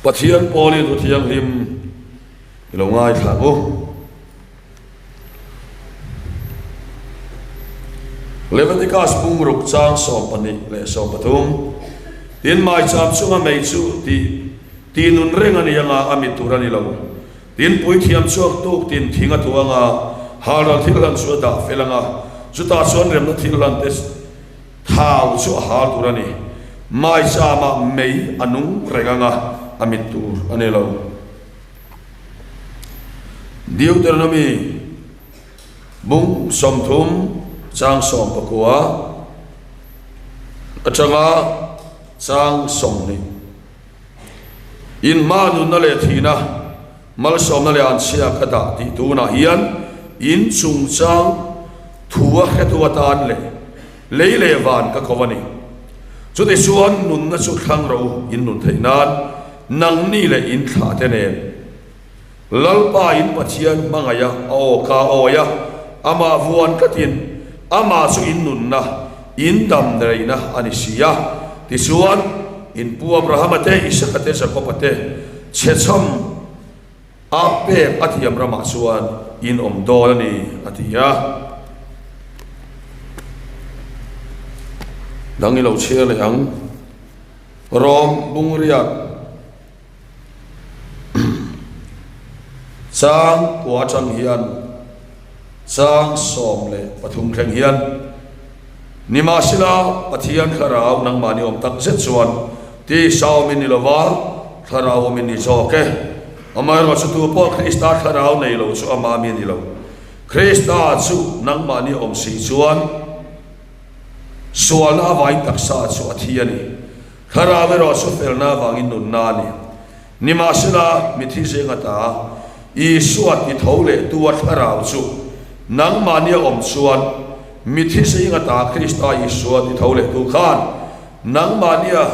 Pathian Pawlin Thu Thianghlim i lo ngaithla ang u. Leviticus bungruk chang 12 leh 13, Tin, maicham chunga mei chu tih tih nun reng a ni anga a mit tur a ni lo. Tin, puithiam chuak tuk tin thing a tuang a, halral thil hlan chu a dah fel anga, chutah chuan remna thil hlan te Thau chu a hal tur a ni. Maichama mei a nung reng anga a mit tur a ni lo. Deuteronomy bung 30 chang 19 atanga chang 20. Inhma nunna leh thihna, malsawmna leh anchhia ka dah tih tunah hian in chungchang thu a hretu atan leh lei leh van ka ko a ni. Chutichuan nunna chu thlang ro in nun theih nan nangni leh in thlah te nen Lalpa in Pathian hmangaih a aw ka awi a, amah vuan tlatin amah chu in nunna, in dam reina a ni si a. Tichuan, in pu Abrahama te, Isaka te, Jakoba te chhechham a pek a thiam ramah chuan in awm dawn a ni, a ti a. Dang i lo chhiar leh ang. Rom bungriat. Chang kua atang hian chang 13 thleng hian Nimahsela Pathian thlarau nangmahni awm tak zet chuan tisa awmin ni lova thlarau awmin ni zawk e. Amaherawh chu tu pawh Krista thlarau nei lo chu ama mi a ni lo. Krista chu nangmahni awm si chuan sualna avangin taksa chu a thi a ni. Thlarau erawh chu felna avangin nunna a ni. Nimahsela, mithi zeng ata Isua ti tho leh tua thlarau chu nangmahni a awm chuan, mithi zeng ata Krista Isua ti tho leh tu khan nangmahni a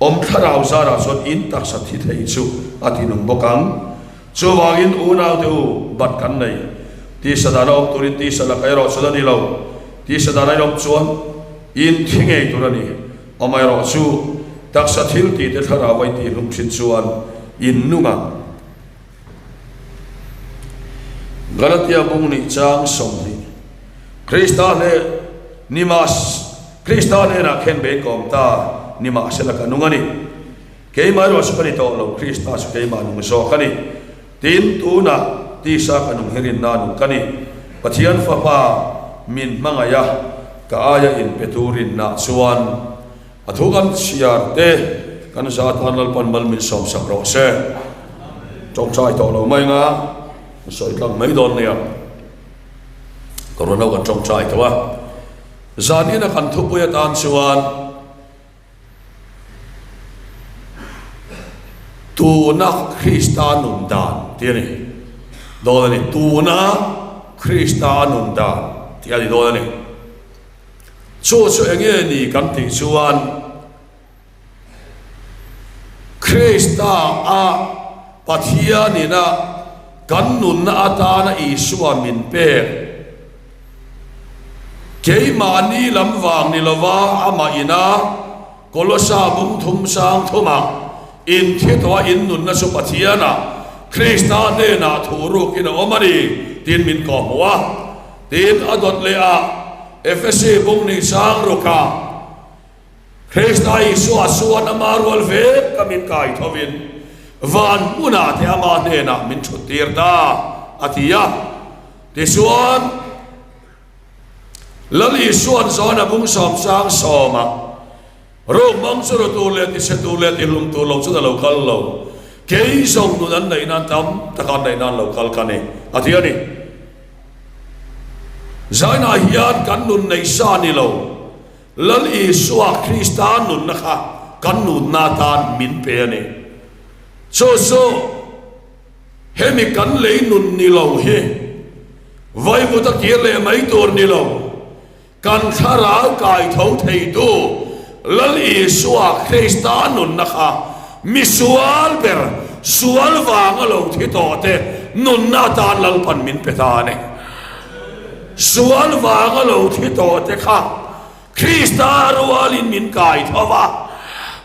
awm thlarau zarah chuan in taksa thi thei chu a ti nung bawk ang. Chuvangin unaute u, bat kan nei. Tisa dana awm turin tisa laka erawh chuan a ni lo. Tisa dana in awm chuan In thi ngei tur a ni. Amaherawh chu, taksa thil tih te thlarau a intih hlum thin chuan in nung ang. Galatia bung nih chang 20, Krista hneh ni mah Krista hnenah khen bein ka awm ta ni mahsela ka nung a ni. Keimah erawh chu ka ni tawh lo, Krista chu keimah nung zawk a ni. Tin, tunah tisa ka nung hi rinna nung ka ni. Pathian Fapa min hmangaih a, ka aia inpe tu rinna chuan a thu kan chhiar te kan za tan Lalpan mal min sawmsak rawh se. Tawngtai tawh lo mai nga, ka sawi tlang mai dawn nia. Ka rawn ho kan tawngtai tawh a. Zanina kan thupui atan chuan Tuna Krista nun dan tih a ni dawn a ni. Tuna Krista nun dan tih a ni dawn a ni. Chu chu eng nge ni kan tih chuan Krista a Pathianina kan nunna atana Isua min pek Keimahni lam vang ni lova amah ina Kolosa bung thum sang thuma inthi tawha innunna chu Pathiana Krista hnenah thu rukin a awm a ni tiin min kawhhmuh a. Tin, a dawt leh a Efesi bung nih sang ruka Krista Isua chuan ama rual vek ka min kai thovin van hmunah te ama hnenah min thuttir ta a ti a. Tichuan, Lal Isua'n zawn a bung sawmsang sawma rukmang chu ru tur leh tichhe tur leh tihlum tur lo chuan a lo kal lo. Kei zawng nun an neih nan tam taka an neih nan lo kal ka ni, a ti a ni. Zainah hian kan nun neih sa ni lo, Lal Isua Krista nunna kha kan nunna atan min pe a ni. Chu chu. Hemi kan lei nun ni lo hi vaivut a kir leh mai tur ni lo, kan thlarau kai tho theitu Lal Isua Krista nunna kha misual ber sual vanga lo thi tawh te nunna atan Lalpan min pe ta a ni. Sual vanga lo thi tawh te kha Krista rualin min kai tho va,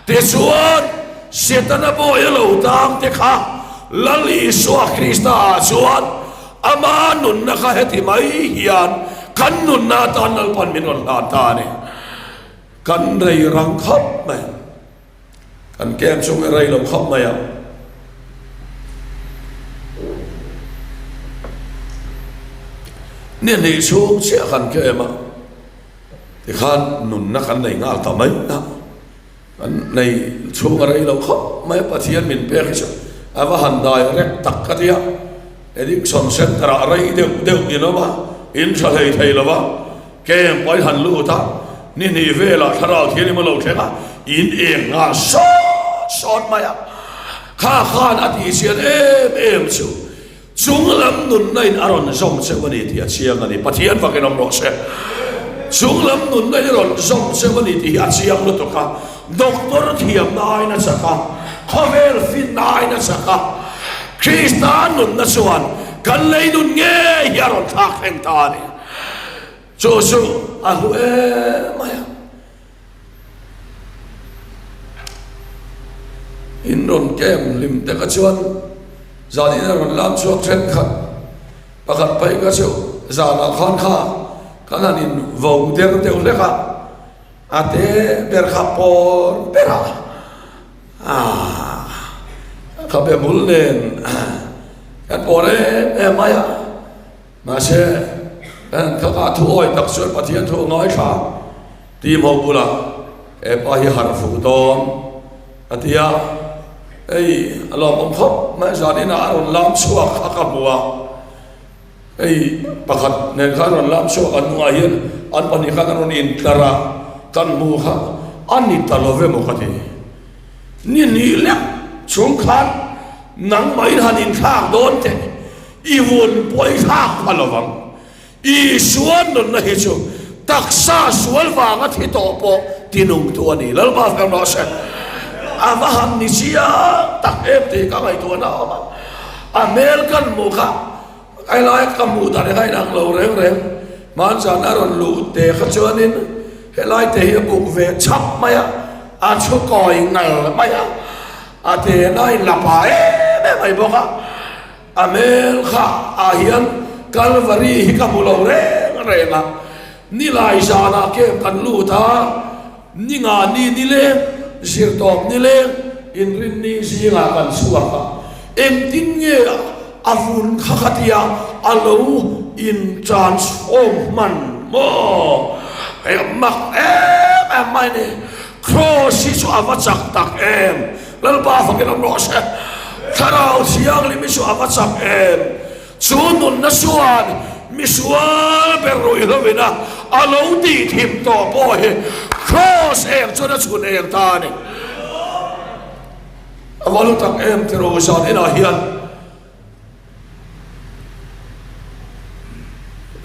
tichuan. Setana bawi a lo tang te kha Lal Isua Krista ah chuan ama nunna kha heti mai hian kan nunna atan Lalpan min rawn hlan ta a ni. Kan rei rang khawp mai. Kan camp chung i rei lo khawp mai ang. Ni hnih chhung chiah kan camp a, tikhan nunna kan nei nghal ta mai a. Kan nei chhung a rei lo khawp mai a, Pathian min pek hi chu a va han dai rek tak ka ti a. Addiction Centre ah rei deuh deuh in awm a, in tha hlei thei lo va. Camp a i han lut a, ni hnih velah thlarau thianghlim a lo thleng a, in eng nghal sawt sawt mai a. Kha khan a tihchian em em chu chung lam nunna in a rawn zawm cheu a ni tih a chiang a ni. Pathian fakin awm rawh se. Chung lam nunna in a rawn zawm cheu a ni tih hi a chiang lutuk a. Doctor thiamna aiin a chak a, khawvel finna aiin a chak a. Krista nunna chuan kan lei nun ngei hi a rawn thlak thleng ta a ni. Chu chu a hlu em mai a. In rawn kem hlim te kha chuan zan in a rawn lam chhuak thenkhat pakhat phei kha chu zanah khan kha kan han in vo der deuh hlek a, a te ber kha pawn ber a, aah khabe bul nen kan pawn em em mai a. Mahse, kan khakah thu awi tak chuan Pathian thu a ngaithla tih hmuh bulah he pa hi harh fuh dawn a ti a, hei a lawmawm khawp mai zan inah a rawn lam chhuak kha ka hmu a, hei pakhat nen khan rawn lam chhuak an hnungah hian an pahnih khan an rawn intlar a, kan hmuh kha a ni ta lo ve maw ka ti. Ni hnih lek chhung khan nangmahin han inthlak dawn teh. I vun pawh i thlak pha lo vang. Isua nunna hi chu taksa sual vanga thi tawh pawh tinungtu a ni. Lalpa fem rawh se. A va han ni chiang tak em tih ka ngaihtuahna a awm a. A hmel kan hmuh kha helai ka hmuh dan kha inang lo reng reng. Hmanzan a rawn luh te kha chuanin helai te hi a buk ve chhap mai a, a chhu kawi ngal mai a, a tena a inla pa em em mai bawk a. A hmel kha ah hian Kalvari hi ka hmu lo reng reng a, nilai zanah camp kan lut a, ni nga ni ni leng, zirtawp ni leng, inrinni zingah kan chhuak a, engtin nge a vun kha kha tia a lo in transform hman maw? Hei a mak em em mai a ni, Kraws hi chu a va chak tak em! Lalpa fakin awm rawh se. Thlarau Thianghlim hi chu a va chak em! Chu nunna chuan misual ber ruihhlo ina a lo tih thim tawh pawh hi Kraws eng chuan a chhun eng ta a ni. A va hlu tak em tiraw zan inah hian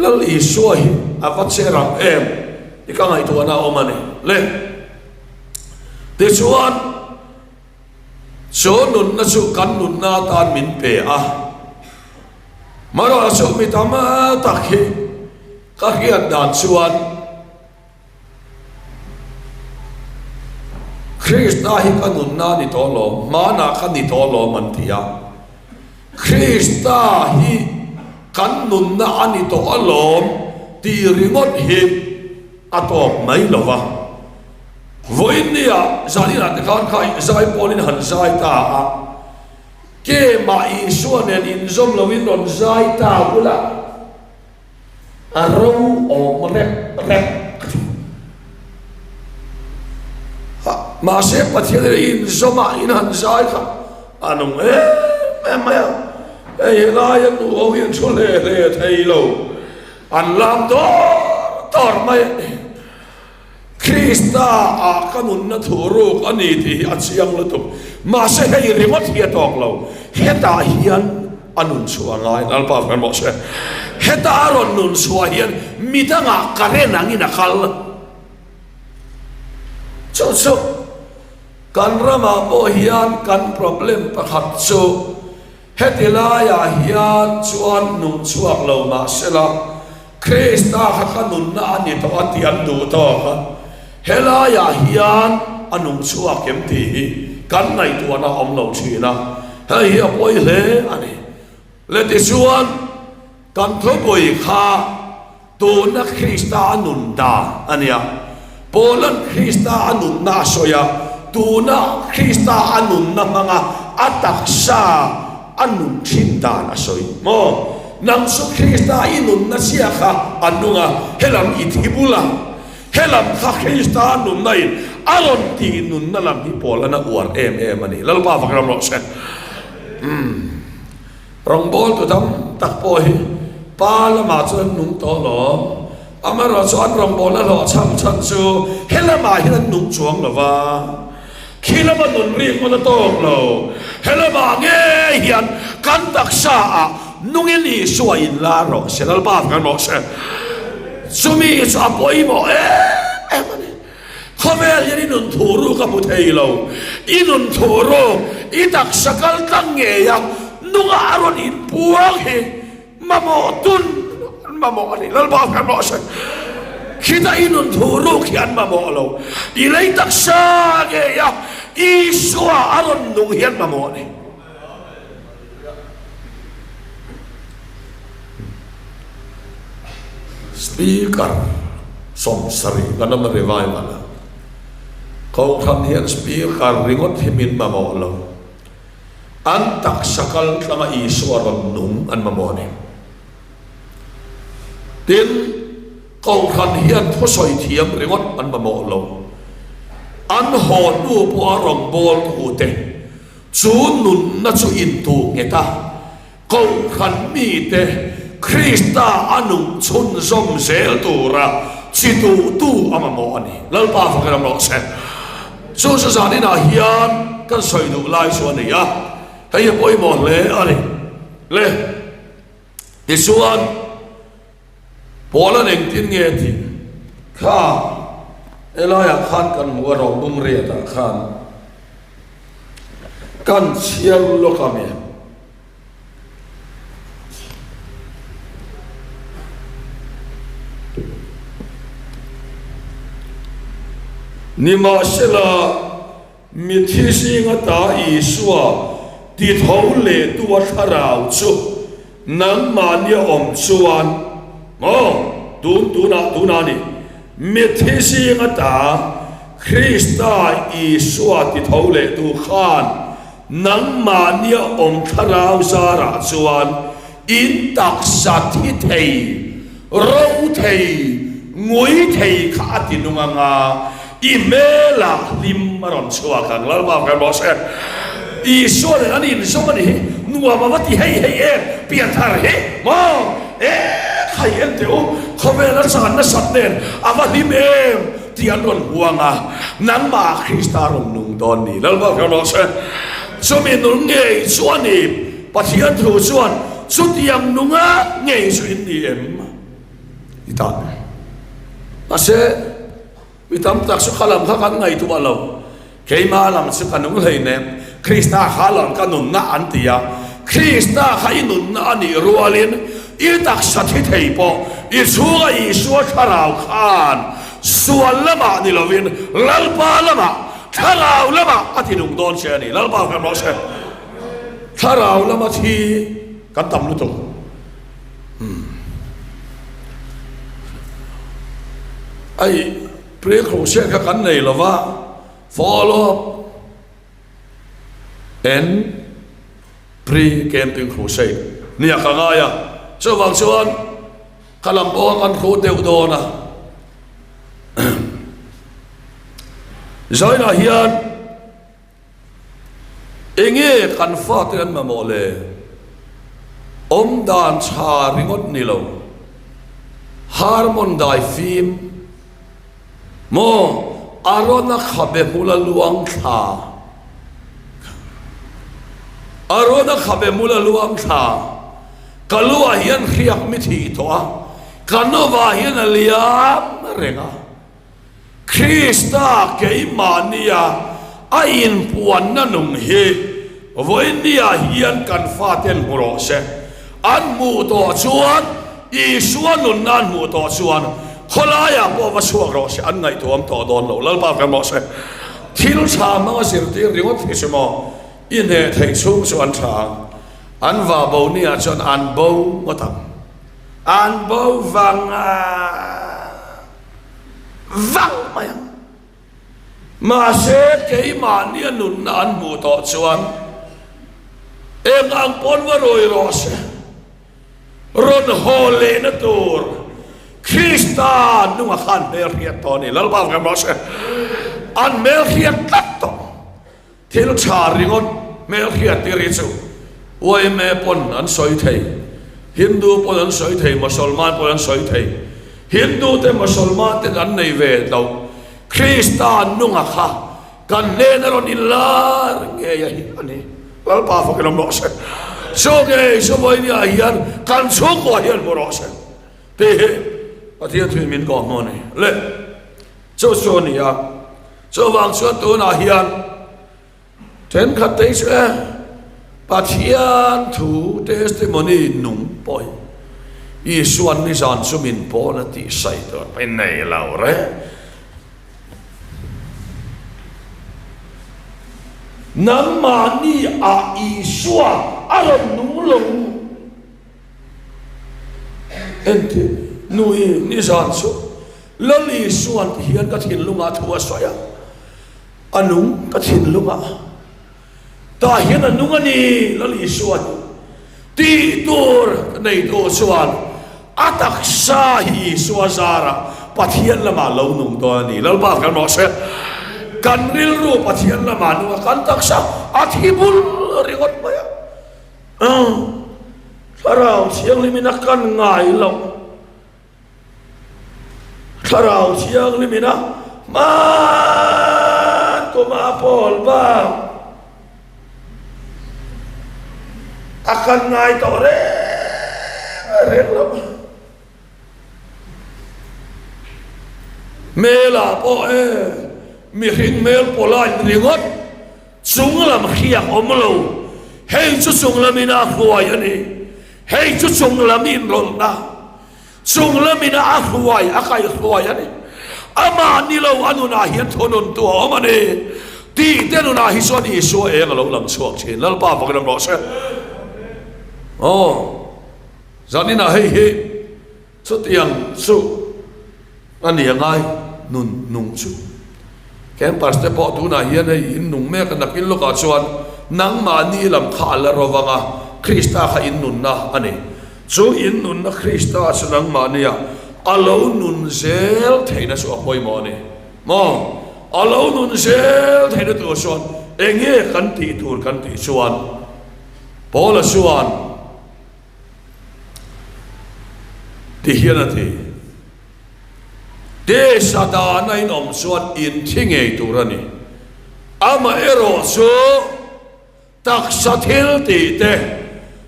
Lal Isua hi a va che rang em i ka ngaihtuahna a awm a ni le. Tichuan, chu nunna chu kan nunna atan min pe a. Marawh chu mi tam tak hi ka hriat dan chuan Krista hi ka nunna a ni tawh lo, hmanah ka ni tawh lo an ti a. Krista hi kan nunna a ni tawh alawm tih ringawt hi a tawp mai lo va. Vawiin nia zaninah te khan kha zai pawlin han zai ta a, kemah Isua nen inzawm loin rawn zai ta bula a ro awm rep rep ka ti. Mahse Pathian nen inzawm a in han zai kha a nung em em mai a, hei helaia nu ho hi an thu hle hle thei lo, an lam dawr dawr mai a ni. Krista ah ka nunna thuh ruk a ni tih hi a chiang lutuk. Mahse hei ringawt hi a tawk lo. Hetah hian a nun chhuah a ngai. Lalpa hmel mawh se. Heta a rawn nun chhuah hian midangah current angin a kal. Chu chu kan ramah pawh hian kan problem pakhat chu Heti laiah hian chuan nung chhuak lo mah sela, Krista kha ka nunna a ni tawh a tih an duh tawk a, helaiah hian a nung chhuak em tih hi kan ngaihtuahna a awm lo thin a, hei hi a pawi hle a ni. Le tichuan, kan thupui kha tuna Krista a nun dan a nia. Paula'n Krista a nunna a sawi a, tuna Krista a nunna hmanga a taksa a nun thin dan a sawi. Maw? Nang chu Krista i nunna chiah kha a nung a, helam i thi bul a. Helam kha Krista nunna in a rawn tih nunna lam hi Paula'n a uar em em a ni. Lalpa fak ram rawh se. Umm. Rawngbawltu tam tak pawh hi pa lamah chuan an nung tawh lawm. Amaherawh chu an rawngbawlna hlawhchham chhan chu he lamah hian an nung chuang lo va. Khi lama nun rik ngawt a tawk lo. He lamah ngei hian kan taksa ah nungin Isua in lar rawh se, Lalpa kan rawh se. Chumi chu a pawimawh em em a ni. Khawvel hian i nun thu ruk a hmu thei lo. I nun thu ruk, i taksa kal tlang ngei a nungah a rawn inpuang hi mamawh tun an mamawh a ni. Lalpa kan rawh se. Khita i nun thu ruk hi an mamawh lo. I lei taksa ngei a Isua a rawn nung hi an mamawh a ni. Speaker 70 kan awm a revival a, Kohhran hian speaker ringawt hi min mamawh lo, an taksa kal tlanga Isua rawn nung an mamawh a ni. Tin, Kohhran hian thusawi thiam ringawt an mamawh lo, an haw hnu pawha rawngbâwl tute Chu nunna chu intuh nghet a, Kohhran mite Krista a nung chhunzawm zel tura chi duhtu a mamawh a ni. Lalpa fak ram rawh se. Chu chu zaninah hian kan sawi duh lai chu a ni a, hei hi pawimawh hle a ni. Le, tichuan Paula'n engtin nge a tih kha helaiah khan kan hmu a, rawng riatah khan. Kan chhiar lawk ang e. Nimahsela, mithi zinga ta Isua ti tho lehtu a thlarau chu nangmahnia awm chuan, maw, tun tunah tunah a ni, mithi zinga ta Krista Isua ti tho lehtu khan nangmahnia awm thlarau zarah chuan in taksa thi thei, ro thei, ngui thei kha a ti nung ang a, i hmelah hlim a rawn chhuak ang. Lalpa kan rawh se. Isua nen an inzawm a ni hi, nuam a va ti hei hei em, pianthar hi maw? E khai en teh u, khawvel a chan nasat nen a va hlim em! Tih an rawn huang a, nangmah Krista rawn nung dawn ni. Lalpa ka rawh se. Chumi nung ngei chu a ni. Pathian thu chuan chutiang nunga ngei chu in ni em? Ti ta. Mahse, mi tam tak chu kha lam kha kan ngaihtuah lo. Keimah lam chu ka nung hleinem, Krista kha lam ka nunna an ti a. Krista kha i nunna a nih rualin i taksa thi thei pawh i chhunga Isua thlarau khan sual lamah ni lovin Lalpa lamah, thlarau lamah a ti nung dawn che a ni. Lalpa kan rawh se. Thlarau lama thi kan tam lutuk. Ai. Pre-crusade kha kan nei lo va, follow up and pre-camping crusade nia ka ngai a, chuvang chuan ka lam pawh a kan hrut deuh dawn a. Zainah hian Enge kan fate an mamawh le? Awmdan tha ringawt ni lo. Harmon dai fim maw Arona khabe hmula luang thla Arona khabe hmula luang thla Ka luah hian hriak mi thih tawh a, ka nova hian a liam reng a. Krista keimahnia a inpuanna nung hi vawinia hian kan faten hmu rawh se. An hmuh tawh chuan, Isua nunna an hmuh tawh chuan khawlaiah pawh va chhuak rawh se, an ngaihtuam tawh dawn lo. Lalpa kan rawh se. Thil tha hmanga zirtir ringawt hi chu maw i hneh theih chhung chu an tha ang. An va bo ni ah chuan an bo ngawt ang. An bo vang vang mai ang. Mahse keimahnia nunna an hmuh tawh chuan eng ang pawn va rawi rawh se. Rawn haw lehna tur Krista nunga khan hmelhriat tawh a ni. Lalpa vek rawh se. An hmelhriat tlat tawh. Thil tha ringawt hmelhriat tir hi chu yma pawn an sawi thei, Hindu pawn an sawi thei, Mosolman pawn an sawi thei. Hindu te Mosolman ten an nei ve lo. Krista nunga kha Kan hnena rawn inlar ngei a hi a ni. Lalpa fakin awm rawh se. Chu ngei chu vawinia hian kan chhungkua hian hmu rawh se. Tih hi Pathian thuin min kawh hmu a ni. Le, chu chu a ni a. Chuvang chuan tunah hian thenkhat te hi chu e, Pathian thu testimony nung pawh hi Isuan nizan chu min pawl a tih sawi tur pawh hi nei lo reng. Nangmahni ah Isua a rawn nung lo. Engtin? Nui nizan chu Lal Isuan ti hian ka thinlungah thu a sawi a, a nung ka thinlungah. Tah hian a nung a ni, Lal Isua hi. Tih tur neitu chuan a taksa hi Isua zarah Pathian lamah lo nung dawn a ni. Lalpa kan rawh se. Kan rilru Pathian lamah nung a, kan taksa a thi bul ringawt mai a. Thlarau Thianghlimin a kan ngai loh. Thlarau Thianghlim ina hman kuma a pawl bak a kan ngai tawh reng reng lo. Hmelah pawh e mihring hmel pawh la in ringawt chunglam hriak awm lo. Hei chu chunglam ina hruai a ni. Hei chu chunglam inrawlhna. Chung lamin a hruai, a kaihruai a ni. Amah ni lo a nunah hian thunun tu a awm a ni. Tih te nunah hi chuan Isua eng a lo lang chhuak thin. Lalpa fakin awm rawh se. Aw, zaninah hei hi chutiang chu a ni a ngai nun nung chu. Campus te pawh tunah hian hei in nung mek a, nakin lawkah chuan nangmahni lam kha a la ro vang a, Krista kha in nunna a ni. Chu in nunna Krista chu nangmahnia a lo nun zel theihna chu a pawimawh a ni maw? A lo nun zel theihna tur chuan eng nge kan tih tur kan tih chuan Paula chuan ti hian a ti, Tisa dana in awm chuan in thi ngei tur a ni. Amaherawh chu Taksa thil tih te,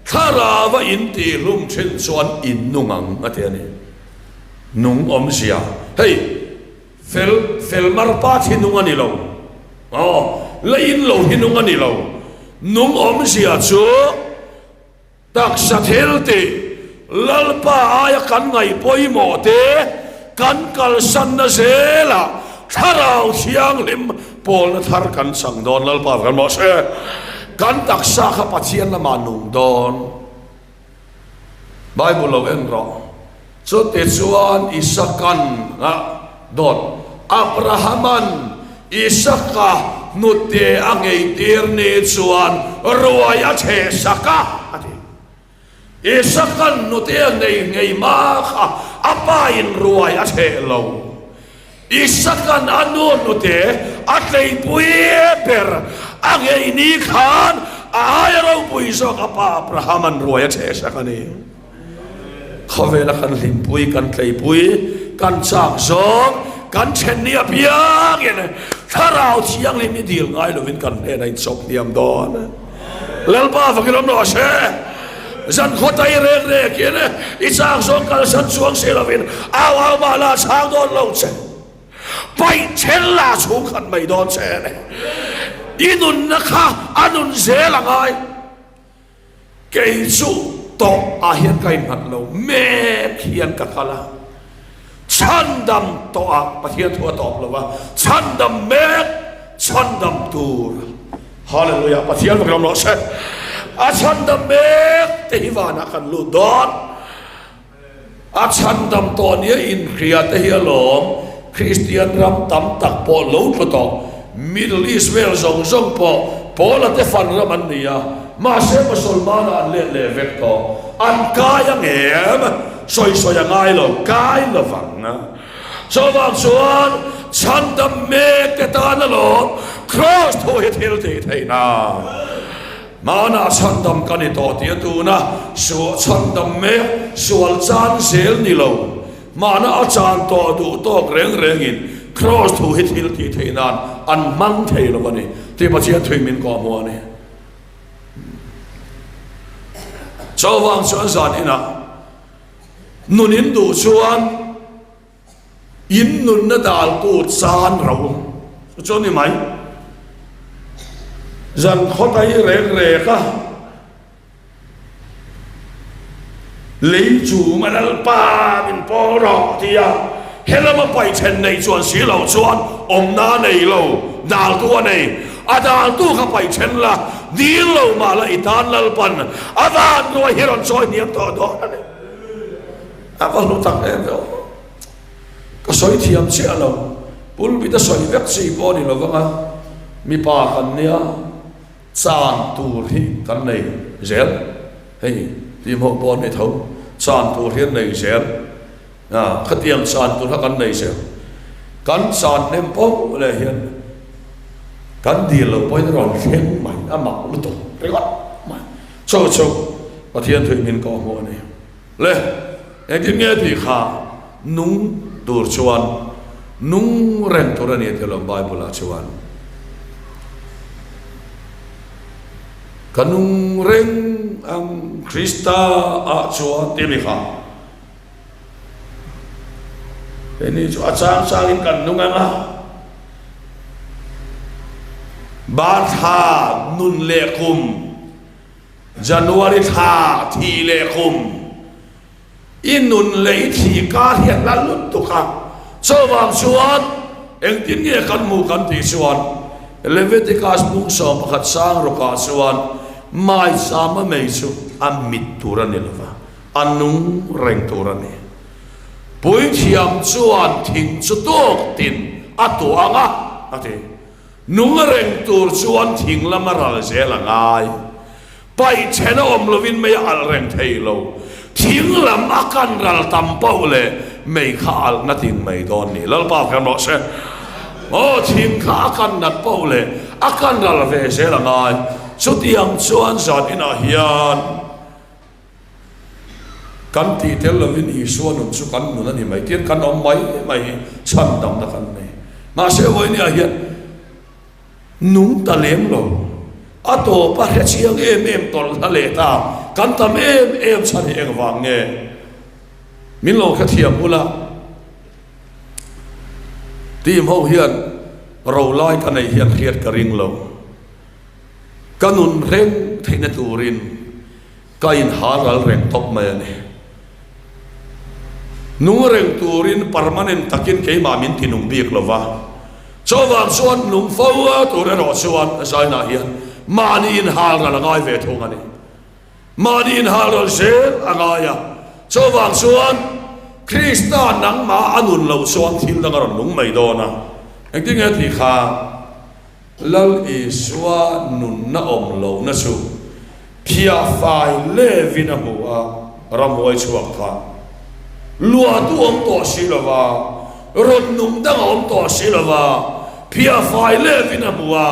thlarau a in tih hlum thin chuan in nung ang a ti a ni. Nung awmzia, hei fel fel mar pa thi nung a ni lo, aw la in lo hi nung a ni lo. Nung awmzia chu. Taksa thil tih Lalpa aia kan ngaih pawimawh te kan kalsanna zelah Thlarau Thianghlim pawlna thar kan chang dawn. Lalpa kan mawh se. Kan taksa kha Pathian lamah nung dawn. Bible lo en rawh. Chutichuan Isakan a dawt. Abrahaman Isaka hnute a ngeitir ni chuan ruai a chhe sak a, a ti. Isakan hnute a ngei ngei hma kha a pain ruai a chhe lo. Isakan a nu hnute a tleipui ber a ngei ni khan a aia ropui zawk a pa Abrahaman ruai a chhe sak a ni. Khawvela kan hlimpui, kan tleipui, kan chak zawng, kan then ni apiangin Thlarau Thianghlim i dil ngai lovin kan hnenah in chawp hniam dawn. Lalpa fakin awm rawh se. Zan khawtai rek rekin i chak zawng kalsan chuang si lovin au au mah la chhang dawn lo che. Paih then la chhungkhat mai dawn che a ni. I nunna kha a nun zel a ngai. Kei chu tawh ah hian ka innghat lo mek hian ka kal a, chhandam tawh ah Pathian thu a tawp lo a, chhandam mek. Chhandam tur. Hallelujah! Pathian fak ram rawh se. A chhandam mek te hi vanah kan lut dawn. A chhandam tawh nia inhria te hi alawm Kristian ram tam tak pawh lo tlu tawh. Middle East vel zawng zawng pawh Paula te fan ram an ni a, mahse Mosolmana an let leh vek tawh. An kai ang em? Sawi sawi a ngai lo, kai lovang. Chuvang chuan chhandam mek te tan alawm Kraws thu hi thil tih theihna. Hmanah chhandam ka ni tawh tih a tuna suah chhandam mek sual chan zel ni lo. Hmana a chan tawh duh tawk reng rengin Kraws thu hi thil tih theih nan an hmang thei lo a ni tih Pathian thui min kawh hmuh a ni. Chuvang chuan zan inah Nun in duh chuan in nunna daltu chan ro chu chu a ni mai. Zan khawta hi rek rek a, lei chum a Lalpa min pawl rawh ti a, helama paihchen nei chuan si lo chuan awmna a nei lo, daltu a nei. A daltu kha paihchen la, dil lo mah la i tan Lalpan a van ruai hi rawn chawi hniam tawh dawn a ni. A va hlu tak em ve aw. Ka sawi thiam chiah lo. Pulpit a sawi vek chi pawh a ni lo vang a, mipa kan nia chan tur hi kan nei zel. Hei tihmawh pawh a ni tho, chan tur hi an nei zel. A, khatiang chan tur kha kan nei zel. Kan chan hnem poh leh hian kan dil lo pawhin rawn thleng mai, a mak lutuk ringawt mai. Chu chu Pathian thuih min kawhhmuh a ni. Le, engtin nge tih kha nung tur chuan nung reng tur a ni tih lo Bible ah chuan ka nung reng ang Krista ah chuan tih a ni kha. Keini chu a chang changin kan nung ang a, Bar thla nun leh kum January thla thih leh kum i nun leh i thih kar hi a hla lutuk a, chuvang chuan engtin nge kan hmuh kan tih chuan Leviticus bung 11 sang rawkah chuan maichama mei chu a mit tur a ni lova, a nung reng tur a ni. Puithiam chuan thing chu tawk tin a tuah ang a, a ti. Nung reng tur chuan thing lama ral zel a ngai. Paih then a awm lovin mei a alh reng thei lo. Thing lam a kan ral tam poh leh mei kha a alh na ting mai dawn ni. Lalpa kan rawh se. Aw, thing kha a kan nat poh leh a kan ral ve zel a ngai. Chutiang chuan zan inah hian. Kan tih tel lovin Isua nun chu kan nun a ni mai tiin kan awm mai mai hi chhandamna kan nei. Mahse vawinia hian nung ta lem lo, a tawp a hre chiang em em tawlh hla leh ta kan tam em em chhan hi engvang nge? Min lo hrethiam ula, team ho hian ro lai ka nei hian hriat ka ring lo. Ka nun reng theihna turin ka inhal ral reng tawp mai a ni. Nung reng turin permanent takin keimah min ti nung bik lo va, chuvang chuan nung fo tur erawh chuan zainah hian mahni inhal ral a ngai ve thung a ni. Mahni inhal ral zel a ngai a, chuvang chuan Krista nangmah a nun loh chuan thil dang a rawn nung mai dawn a. Engtin nge tih kha? Lal Isua nunna awm lohna chu phiahfai levin a hmu a, ramhuai chhuak kha luahtu awm tawh si lova, rawn nung dang a awm tawh si lova, phiahfai levin a hmu a,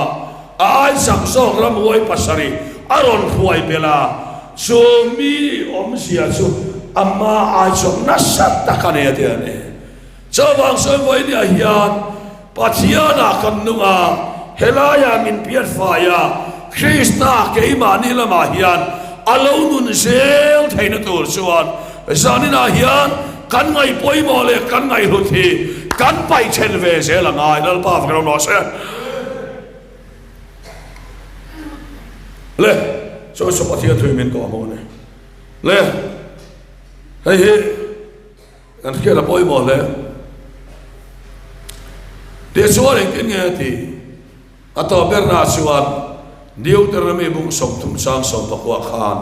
a aizak zawk ramhuai pasarih a rawn hruai belh a, chu mi awmzia chu ama ai chuan nasa tak a ni a ti a ni. Chuvang sawi vawinia hian Pathianah kan nung a, helaiah min pianfai a, Krista keimahni lamah hian a lo nun zel theihna tur chuan zaninah hian kan ngaih pawimawh leh kan ngaihhlut hi kan paih then ve zel a ngai. Lalpa fak ram rawh se. Le, chu chu Pathian thui min tawh hmuh a ni. Le, hei hi. Kan hriat a pawimawh hle. Tichuan engtin nge a ti? A tawp berna chuan Deuteronomy bung 30 chang 19 khan,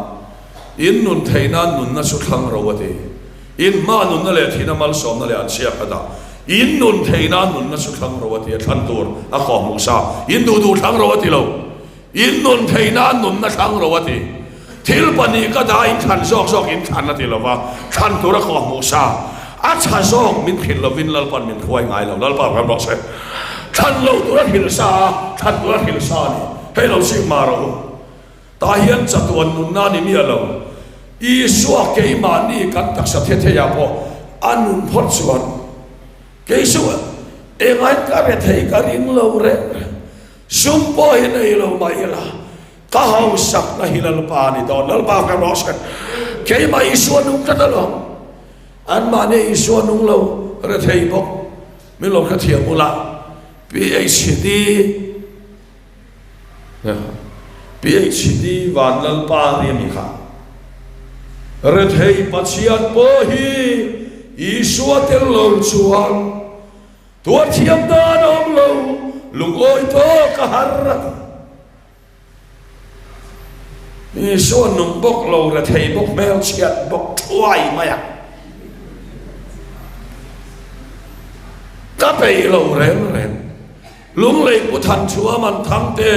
In nun theih nan nunna chu thlang ro a ti. In hma nunna leh thihna malsawmna leh an chhiak a dah. In nun theih nan nunna chu thlang ro a ti a, thlan tur a kawhhmuh sa. In duh duh thlang ro a ti lo. In nun theih nan nunna thlang ro a ti. Thil pahnih ka dah in thlan zawk zawk in thlan a ti lo va, thlan tur a kawhhmuh sa. A tha zawk min hrilh lovin Lalpan min hruai ngai lo. Lalpa ram rawh se. Thlan lo tur a hrilh sa a, thlan tur a hrilh sa a ni. Hei lo chik mah rawh u. Tah hian chatuan nunna ni miah lo. Isua keimahni kan taksa the theiah pawh a nun phawt chuan kei chu engain ka re thei ka ring lo reng reng. Sum pawh hi nei lo mah ila ka hausakna hi Lalpa a ni dawn. Lalpa ka rawh se. Keimah Isua nung tlat alawm. Anmahni Isua nung lo rethei bawk min lo hrethiam ula. PHD PHD Van Lalpa ri a ni kha. Rethei Pathian pawh hi Isua tel lo chuan tuar thiam dan a awm lo, lungawi tawk a har a ti. Isua nung bawk lo, rethei bawk, hmelchhiat bawk thuai mai a. Ka peih lo reng reng. Lunglei Pu Thanchhuam an thang te,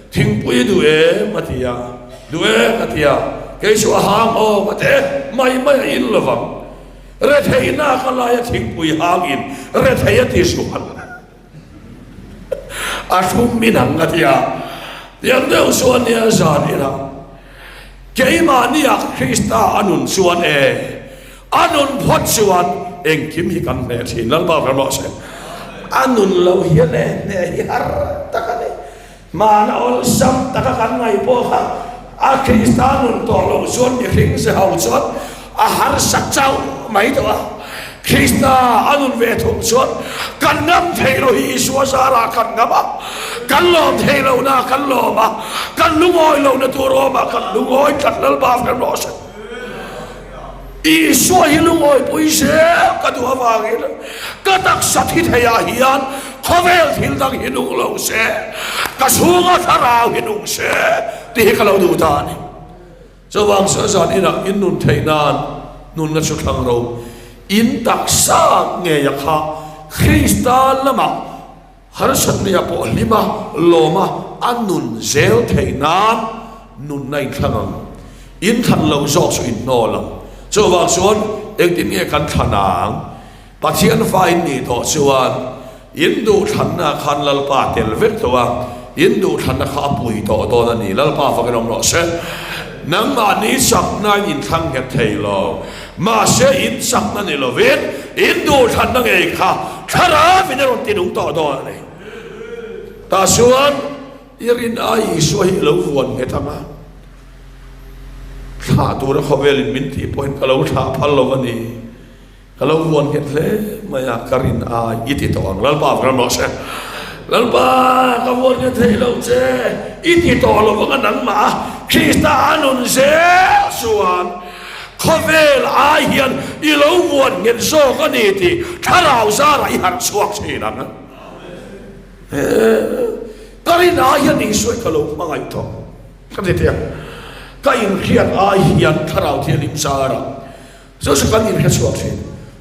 thingpui duh em a ti a, duh e ka ti a, kei chu a hang aw ka ti e, mai mai a in lovang. Retheihna ka laia thingpui hang in rethei a ti sual. A thlum in ang a ti a, tiang deuh chuan nia zan ila keimahniah Krista a nun chuan e, a nun phawt chuan engkim hi kan hneh thin. Lalpa ram rawh se. A nun loh hian e hneh hi har tak a ni. Hmana awlsam taka kan ngaih pawh kha a Krista nun tawh loh chuan mihring ze ho chuan a harsa chauh mai tawh a. Krista a nun ve thung chuan kan ngam theih loh hi Isua zarah kan ngam a, kan lawm theih lohna kan lawm a, kan lungawi lohna tur awmah kan lungawi tlat Lalpa kan rawh se. Isua hi lungawipui zel ka duh avangin ka taksa thi theiah hian khawvel thil dang hi nung lo se, ka chhunga thlarau hi nung se tih hi ka lo duh ta a ni. Chuvang chuan zan inah in nun theih nan nunna chu thlang ro in taksa ngeia kha Krista lamah Harsatna pawh hlim a, lawm a, a nun zel theih nan nunna in thlang ang. In thlan loh zawk chu in hnawl ang. Chuvang chuan engtin nge kan thlan ang? Pathian fa in nih tawh chuan in duhthlanna khan Lalpa tel vek tawh a, in duhthlanna kha a pui tawh dawn a ni. Lalpa fakin awm rawh se. Nangmahni chakna in inthlang nghet thei lo. Mahse in chakna ni lovin in duhthlanna ngei kha thlarau in a rawn ti nung tawh dawn a ni. Tah chuan i rin ai Isua hi i lo vuan nghet ang a, thlah tura khawvelin min tih pawhin ka lo thlah phal lo a ni. Ka lo vuan nghet hle mai a, ka rin ai i ti tawh ang. Lalpa ram rawh se. Lalpa, ka vuan nghet thei lo che, i ti tawh lo vang a nangmah a, Krista a nun zel chuan khawvel ai hian i lo vuan nghet zawk a ni tih thlarau zarah i harh chhuak thin ang. Ka rin ai hian Isua ka lo hmangaih tawh. Ka ti thei a, ka inhriat ai hian thlarau thianghlim zarah Chu chu kan inhre chhuak thin.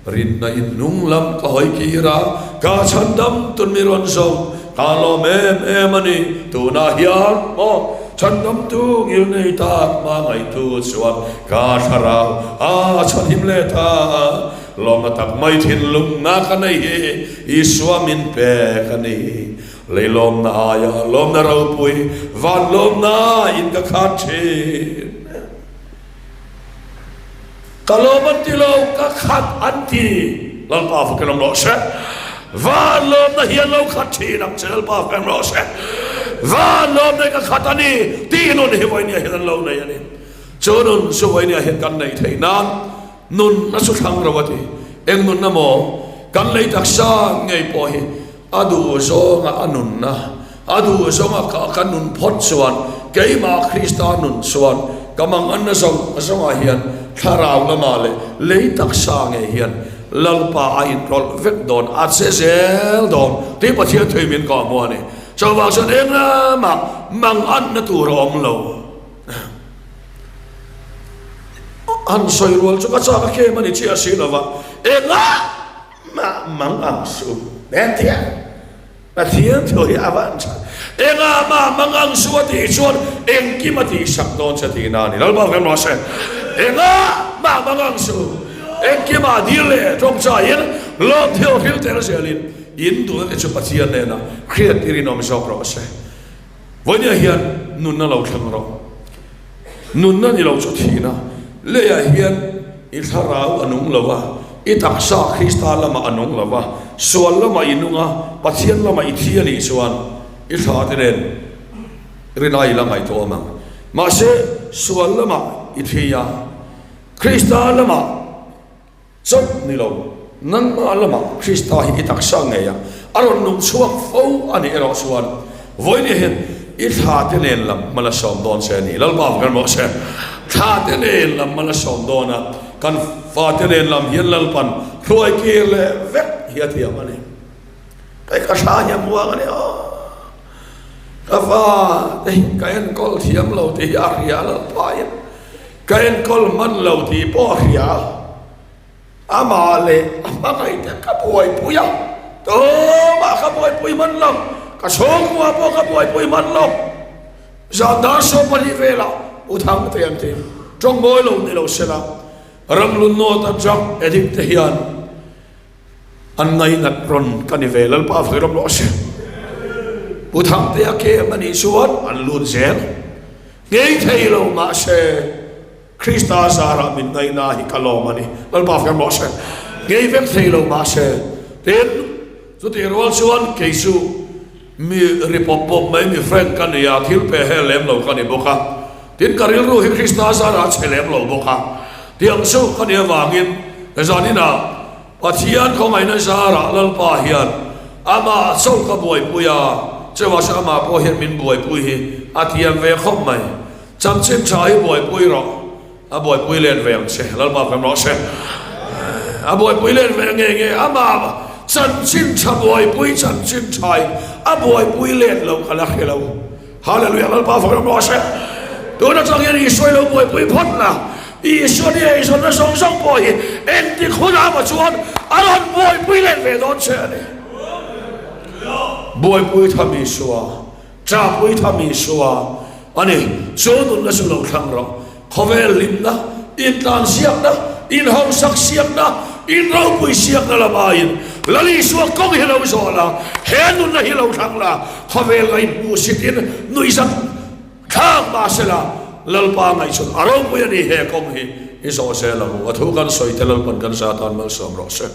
Rinna in hnung lam ka hawi kir a, ka chhandam tun mi rawn zawng, ka lawm em em a ni. Tunah hian maw chhandamtu ngil nei tak hmangaihtu chuan ka thlarau a chhanhim leh ta a, lawmna tak mai thinlungna ka nei hi Isua min pek a ni. Lei lawmna aia lawmna ropui van lawmna in ka khat thin. Ka lawm an ti lo, ka khat an ti. Lalpa fakin awm rawh se. Van lawmna hi an lo khat thin ang che, Lalpa fakin awm rawh se. Van lawmna hi ka khat a ni tih nun hi vawinia hian an lo nei a ni. Chu nun chu vawinia hian kan neih theih nan nunna chu thlang ro a ti. Eng nunna maw? Kan lei taksa ngei pawh hi A duh zawnga a nunna, a duh zawnga ka ka nun phawt chuan, keimah Krista nun chuan ka manganna zawng zawngah hian thlarau lamah leh lei taksa ngei hian Lalpa a inrawlh vek dawn, a che zel dawn tih Pathian thui min kawh hmu a ni. Chuvang chuan englamah manganna tur a awm lo. Han sawi rual chu ka chak a khem a ni chiah si lova, engah mah mang ang suh. Engtia? Pathian thu hi a van tha. Engah mah mang ang suh a tih chuan engkim a tihsak dawn che tihna a ni. Lalpa vem rawh se. Engah mah mang ang suh. Engkimah dil leh tawngchaiin lawm thil hril tel zelin in duhna te chu Pathian hnenah hriattirin awm zawk rawh se. Vawinia hian nunna lo thleng rawh. Nunna ni lo chu thihna. Leiah hian i thlarau a nung lo a, i taksa Krista lamah a nung lo a, sual lamah i nung a, Pathian lamah i thi a nih chuan i thla te nen rinai i la ngaihtuah awm ang. Mahse, sual lamah i thi a, Krista lamah. Chauh ni lo, nangmah lamah Krista hi i taksa ngei a, a rawn nung chhuak fo a nih erawh chuan vawiin hian i thla te nen lam hma la sawm dawn che a ni. Lalpa kan rawh se. Thla te nen lam hma la sawm dawn a, kan fate nen lam hian Lalpan hruai kir leh vek hi a thiam a ni. Kei ka hra hian muang a ni aw. Ka fa te hi ka enkawl thiam lo tih hi a hria Lalpa in. Ka enkawl hman lo tih pawh a hria. Amah leh a hmangaihte ka buaipui a, tumah ka buaipui hman lo, ka chhungkua pawh ka buaipui hman lo. Zan dar 12 velah U Thangte an ti, tawng mawi lo ni lo sela, Ramlun North atang addict te hian An ngainat rawn ka ni ve Lalpa vawi ram rawh se. Pu Thangtea kem a nih chuan an lut zel ngei thei lo mahse Krista zarah min ngaina hi ka lawm a ni Lalpa vawi ram rawh se. Ngei vek thei lo mahse tin chutih rual chuan kei chu mi ri pawp pawp mai mi frank ka ni a thil pe hel lem lo ka ni bawk a tin ka rilru hi Krista zarah a chhe lem lo bawk a tiang chu ka nih avangin zaninah Pathian khawngaihna zarah Lalpa hian amah chauh ka buaipui a, chuvah amah pawh hian min buaipui hi a thiam ve khawp mai. Chanchin tha hi buaipui rawh, a buaipui let ve ang che, Lalpa kan rawh se. A buaipui let ve nge nge, amah chanchin tha buaipui chanchin tha in a buaipui let lo ka la hre lo. Hallelujah Lalpa fak ram rawh se. Tun atang hian Isua i lo buaipui phawt la, Isua ni eizawnna zawng zawng pawh hi engtik hunah emaw chuan a rawn buaipui let ve dawn che a ni. Buaipui tham Isua, chahpui tham Isua a ni. Chu nunna chu lo thlang rawh. Khawvel hlimna, intlansiakna, inhausak siakna, inropui siakna lamaiin Lal Isua kawng hi lo zawh la, he nunna hi lo thlang la, khawvel ngaihmuh sitin nuihzat thlak mah se la, Lalpa ngaihchun a ropui a ni he kawng hi i zawh zel ang u. A thu kan sawi te Lalpan kan za tan malsawm rawh se.